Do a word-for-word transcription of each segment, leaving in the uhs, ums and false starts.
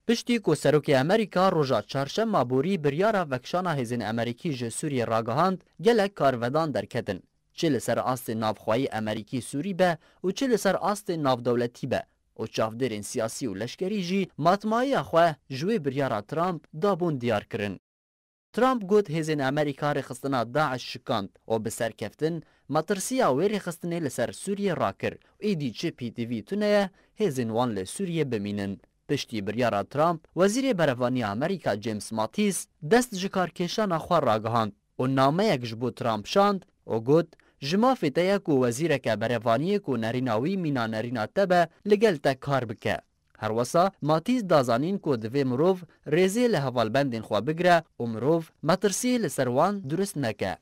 Piştî ku Serokê Amerîka roja çarşema borî biryara vekişana hêzên Amerîkî ji Sûriyê ragihand, gelek karvedan derketin. Çi li ser astê navxweyî Amerîkî-Sûrî be û çi li ser astê navdewletî be û çavdêrên siyasî û leşkerî jî matmayiya xwe ji wê biryara Trump dabûn diyar kirin. Trump got hêzên Amerîka rêxistina DAIŞ şikand û bi serkeftin metirsiya wê rêxistinê li ser Sûriyê rakir û êdî çi P T V tune ye hêzên wan li Sûriyê bimînin. Piştî biryara Trump, Wezîrê Berevaniya Amerîka James Mattis dest ji karkêşana xwe ragihand û nameyek ji bo Trump şand û got, ji mafê te ye ku wezîreke berevaniyê ku nerîna wî mîna nerîna te be, li gel te kar bike. Herwesa Matîs da zanîn ku divê mirov rêzê li hevalbendên xwe bigire û mirov metirsiyê li ser wan durust neke.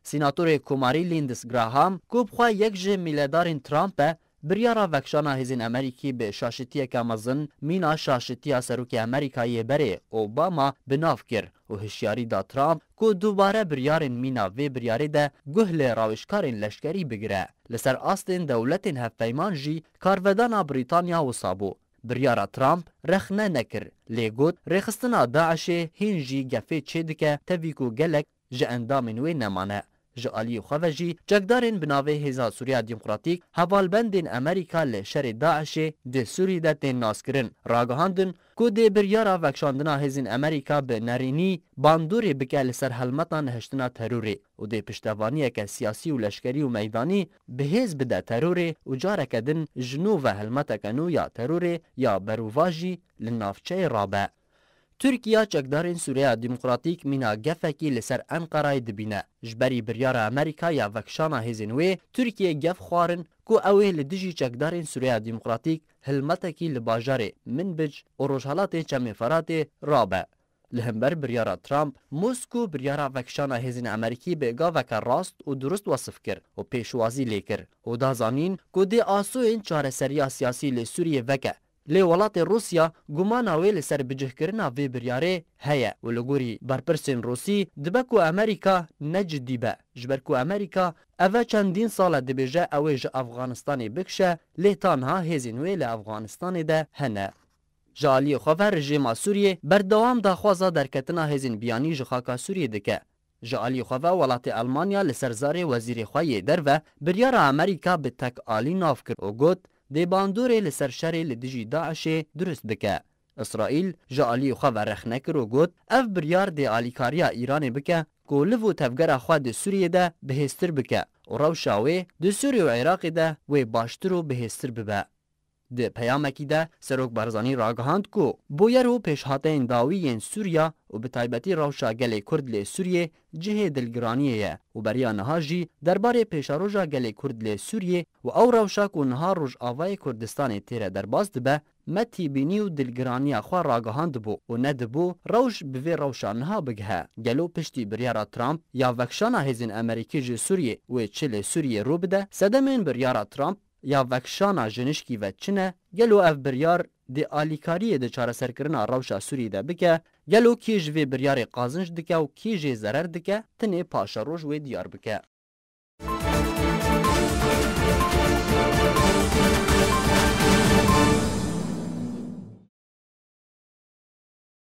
Sînatorê Komarî Lindsey Graham, ku bi xwe yek ji mîledarên Trump e, biryara vekişana hêzên Amerîkî bi şaşitiyeke mezin mîna şaşitiya Serokê Amerîkayê berê Obama bi nav kir û hişyarî da Trump ku dubare biryarên mîna vê biryarê de guh li rawêjkarên leşkerî bigire. Li ser astên dewletên hevpeyman jî karvedana Brîtanya wisa bû. Biryara Trump rexne nekir, lê got, rêxistina DAIŞê hîn jî gefê çêdike, tevî ku gelek ji endamên wê nemane. Ji aliyê xwe ve jî çekdarên bi navê Hêza Sûriya Demokratîk, hevalbendên Amerîka li şerê DAIŞê di Sûrî de tên naskirin, ragihandin ku dê biryara vekişandina hêzên Amerîka bi nerînî bandorê bike li ser helmeta nehiştina terorê û dê piştevaniyeke siyasî û leşkerî û meydanî bi hêz bide terorê û careke din ji nû ve helmeteke nû ya terorê ya berovajî li navçeyê rabe. Tirkiya çekdarên Sûriya Demokratîk mîna gefekî li ser Enqerayê dibîne. Ji berî biryara Amerîka ya vekişana hêzên wê, Tirkiye gef xwarin ku ew ê li dijî çekdarên Sûriya Demokratîk hilmetekî li bajarê Minbic û rojhelatê Çemê Feratê rabe. Li hember biryara Trump, Moskow biryara vekişana hêzên Amerîkî bi gaveke rast û durust wesif kir û pêşwazî lê kir û da zanîn ku dê asoyên çareseriya siyasî li Sûriyê veke. Lê welatê Rûsya gumana wê li ser bicihkirina vê biryarê heye û li gorî berpirsên Rûsî dibe ku Amerîka ne cidî be, ji ber ku Amerîka eve çendîn sal e dibêje ew ê ji Efxanistanê bikişe, lê ta niha hêzên wê li Efxanistanê de hene. Ji aliyê xwe ve rejîma Sûriyê berdewam daxwaza derketina hêzên biyanî ji xaka Sûriyê dike. Ji aliyê xwe ve welatê Elmanya li ser zarê wezîrê xwe yê derve biryara Amerîka bi tek alî nav kir û got, dê bandorê li ser şerê li dijî DAIŞê durust bike. Îsraîl ji aliyê xwe ve rexne kir û got, ev biryar dê alîkariya Îranê bike ku liv û tevgera xwe di Sûriyê de bihêztir bike û rewşa wê di Sûriyê û Iraqê de wê baştir û bihêztir bibe. Di peyamekî de Serok Barzanî ragihand ku bûyer û pêşhateyên dawî yên Sûriya û bi taybetî rewşa gelê Kurd lê Sûriyê cihê dilgiraniyê ye û beriya niha jî derbarê pêşeroja gelê Kurd lê Sûriyê û ew rewşa ku niha Rojavayê Kurdistanê tê re derbas dibe, me tîbînî û dilgiraniya xwe ragihandibû û nedibû rewş bi vê rewşa niha bigihe. Gelo piştî biryara Trump ya vekişana hêzên Amerîkî ji Sûriyê wê çi li Sûriyê rû bide, sedemên biryara Trump ya vekişana ji nişkî ve çi ne? Gelo ev biryar dê alîkariyê di çareserkirina rewşa Sûriyê de bike? Gelo kî ji vê biryarê qazinc dike û kî jê zerer dike? Tinê paşeroj wê diyar bike.